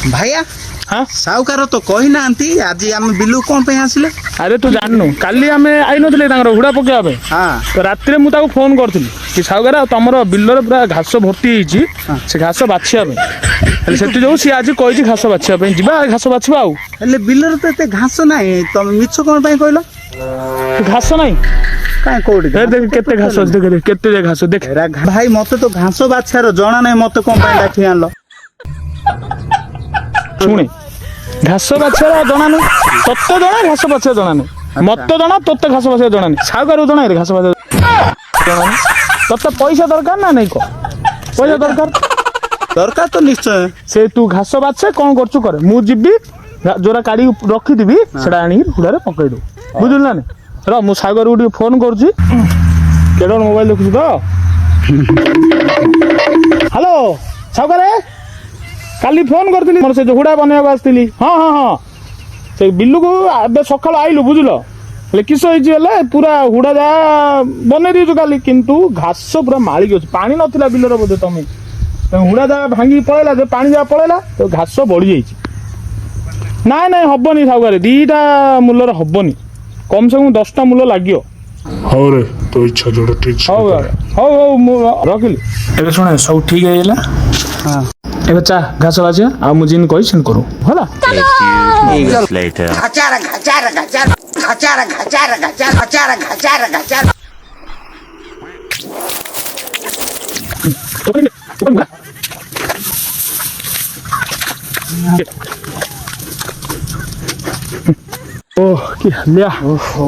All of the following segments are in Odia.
ଭାଇଆ, ହଁ। ସାହୁକାର ତ କହିନାହାନ୍ତି, ଆଜି ଆମେ ବିଲକୁ କଣ ପାଇଁ ଆସିଲେ? ଆରେ, ତୁ ଜାଣିନୁ, କାଲି ଆମେ ଆଇନଥିଲେ ତାଙ୍କର ହୁଡ଼ା ପକେଇବା ପାଇଁ? ହଁ। ତ ରାତିରେ ମୁଁ ତାକୁ ଫୋନ କରିଥିଲି କି ସାହୁକାର, ଆଉ ତମର ବିଲରେ ପୁରା ଘାସ ଭର୍ତ୍ତି ହେଇଛି, ସେ ଘାସ ବାଛିବା ପାଇଁ। ହେଲେ ସେଥି ଯୋଗୁଁ ସିଏ ଆଜି କହିଛି ଘାସ ବାଛିବା ପାଇଁ ଯିବା, ଘାସ ବାଛିବା ଆଉ। ହେଲେ ବିଲରେ ତ ଏତେ ଘାସ ନାହିଁ, ତମେ ମିଛ କଣ ପାଇଁ କହିଲ? ଘାସ ନାହିଁ? କାଇଁ, କୋଉଠି? ଏ ଦେଖ, କେତେ ଘାସ ଅଛି, ଦେଖ ଦେଖ, କେତେ ଘାସ ଦେଖ। ଏରା ଭାଇ, ମତେ ତ ଘାସ ବାଛିବାର ଜଣା ନାହିଁ, ମତେ କଣ ପାଇଁ ଡାକି ଆଣିଲ? ଶୁଣେ, ଘାସ ବାଛିବାର ଜଣା ନାହିଁ ତତେ? ଜଣା ଘାସ ବାଛିବା ଜଣା ନାହିଁ ମତେ? ଜଣା ତୋତେ ଘାସ ବାଛିବା ଜଣା ନାହିଁ? ସାହୁକାରକୁ ଜଣା ରେ ଘାସ ବାଛିବା ଜଣା ନାହିଁ? ତତେ ପଇସା ଦରକାର ନା ନାଇଁ କହ? ପଇସା ଦରକାର? ଦରକାର ତ ନିଶ୍ଚୟ। ସେ ତୁ ଘାସ ବାଛେ, କଣ କରୁଛୁ କରେ, ମୁଁ ଯିବି, ଯୋଉଟା କାଢିକି ରଖିଥିବି ସେଟା ଆଣିକି ହୁଡ଼ାରେ ପକେଇ ଦବୁ, ବୁଝିଲୁ ନା ନାଇଁ? ର, ମୁଁ ସାଗରକୁ ଟିକେ ଫୋନ କରୁଛି। କେଡ଼େ ମୋବାଇଲ ଦେଖୁଛୁ ତ? ହ୍ୟାଲୋ ସାଗରେ, କାଲି ଫୋନ କରିଥିଲି, ମୋର ସେ ଯୋଉ ହୁଡ଼ା ବନେଇବାକୁ ଆସିଥିଲି। ହଁ, ସେ ବିଲୁକୁ ଏବେ ସକାଳୁ ଆଇଲୁ, ବୁଝିଲ? ହେଲେ କିସ ହେଇଛି, ହେଲେ ପୁରା ହୁଡ଼ା ଯାହା ବନେଇ ଦେଇଛୁ କାଲି, କିନ୍ତୁ ଘାସ ପୁରା ମାଳିକି ଅଛି। ପାଣି ନଥିଲା ବିଲରେ ବୋଧେ, ତମେ ତମେ ହୁଡ଼ା ଯାହା ଭାଙ୍ଗିକି ପଳେଇଲା, ଯେ ପାଣି ଯାହା ପଳେଇଲା ତ ଘାସ ବଢି ଯାଇଛି। ନାଇଁ ନାଇଁ, ହବନି ସାହୁକାରେ, 2ଟା ମୂଲରେ ହବନି, କମ ସେ କମ 10ଟା ମୂଲ ଲାଗିବ। ହଉ ରେ, ତୋ ଇଚ୍ଛା ଯୋଉଟା ଠିକ ହଉ। ସେଇଟା କରେ। ହଉ, ମୁଁ ରଖିଲି। ଏବେ ଶୁଣେ, ସବୁ ଠିକ ହେଇଗଲା। ଏବେ ଚା ଘାସ ବାଛିବା, ଆଉ ମୁଁ ଯେମିତି କହିଛି ସେମିତି କରୁ, ହେଲା? A few moments later. ଘାଚାର ଘାଚାର ଘାଚାର ଘାଚାର ଘାଚାର ଘାଚାର ଘାଚାର ଘାଚାର ଘାଚାର। ଓ କି ହାଲିଆ! ଓହୋ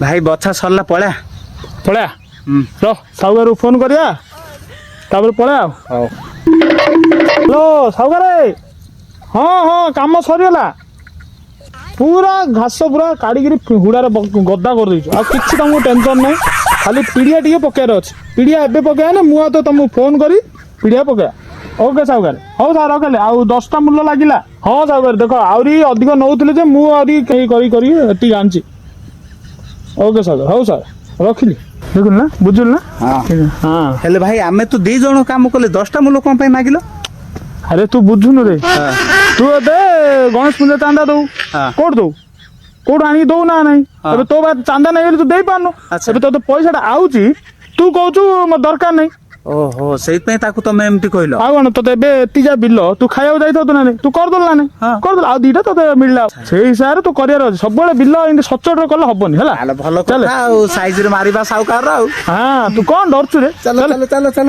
ଭାଇ, ବଛା ସରିଲା, ପଳା। ପଳେଆ ର, ସାହୁକାରକୁ ଫୋନ କରିବା, ତାପରେ ପଳେଆ। ହଉ। ହ୍ୟାଲୋ ସାହୁକାରେ, ହଁ, କାମ ସରିଗଲା, ପୁରା ଘାସ ପୁରା କାଢିକିରି ହୁଡ଼ାରେ ଗଦା କରିଦେଇଛୁ। ଆଉ କିଛି ତମକୁ ଟେନସନ୍ ନାହିଁ, ଖାଲି ପିଡ଼ିଆ ଟିକେ ପକେଇବାର ଅଛି। ପିଡ଼ିଆ ଏବେ ପକେଇବା ନା ମୁଁ ଆଉ ତ ତମକୁ ଫୋନ କରି ପିଡ଼ିଆ ପକେଇବା? ଓକେ ସାହୁକାରେ, ହଉ ସାର୍, ରଖିଲେ। ଆଉ 10ଟା ମୂଲ ଲାଗିଲା। ହଁ ସାହୁକାରେ, ଦେଖ, ଆହୁରି ଅଧିକ ନଉଥିଲେ ଯେ ମୁଁ ଆହୁରି କେହି କରି କରି ଏତିକି ଆଣିଛି। ଓକେ ସାର୍, ହଉ ସାର୍, ରଖିଲି। ଦେଖିଲୁ ନା, ବୁଝିଲୁ ନା? ହଁ। ହଁ। ହେଲେ ଭାଇ, ଆମେ ତ ଦି ଜଣ କାମ କଲେ, 10ଟା ମୂଲ କଣ ପାଇଁ ମାଗିଲ? ଆରେ, ତୁ ବୁଝୁନୁ ରେ। ତୁ ଏବେ ଗଣେଶ ପୂଜା ଚାନ୍ଦା ଦଉ। କୋଉଠୁ ଦଉ? କୋଉଠୁ ଆଣିକି ଦଉ ନା ନାଇଁ? ଏବେ ତୋ ବା ଚାନ୍ଦା ନାହିଁ ବୋଲି ତୁ ଦେଇପାରୁନୁ। ଏବେ ତୋତେ ପଇସାଟା ଆଉଛି, ତୁ କହୁଛୁ ମୋ ଦରକାର ନାହିଁ। ଓହୋ, ସେଇଥିପାଇଁ ତାକୁ ତମେ ଏମିତି କହିଲ। ଆଉ କଣ, ତୋତେ ଏବେ ଏତିକି ବିଲ ତୁ ଖାଇବାକୁ ଯାଇଥାଉ ନା ନାଇଁ? ତୁ କରିଦେଲୁ ନା ନାଇଁ? ହଁ। କରିଦେଲୁ, ଆଉ 2ଟା ତୋତେ ମିଳିଲା। ସେଇ ହିସାବରେ ତୁ କରିବାର ଅଛି। ସବୁବେଳେ ବିଲ ଏମିତି ସଚୋଟରେ କଲେ ହବନି, ହେଲା? ତାହେଲେ ଭଲ ଚାଲେ। କଥା, ଆଉ ସାଇଜରେ ମାରିବା ସାହୁକାର ଆଉ। ହଁ, ତୁ କଣ ଡରୁଛୁ ରେ? ଚାଲ। ଚାଲେ। ଚାଲ ଚାଲ ଚାଲ।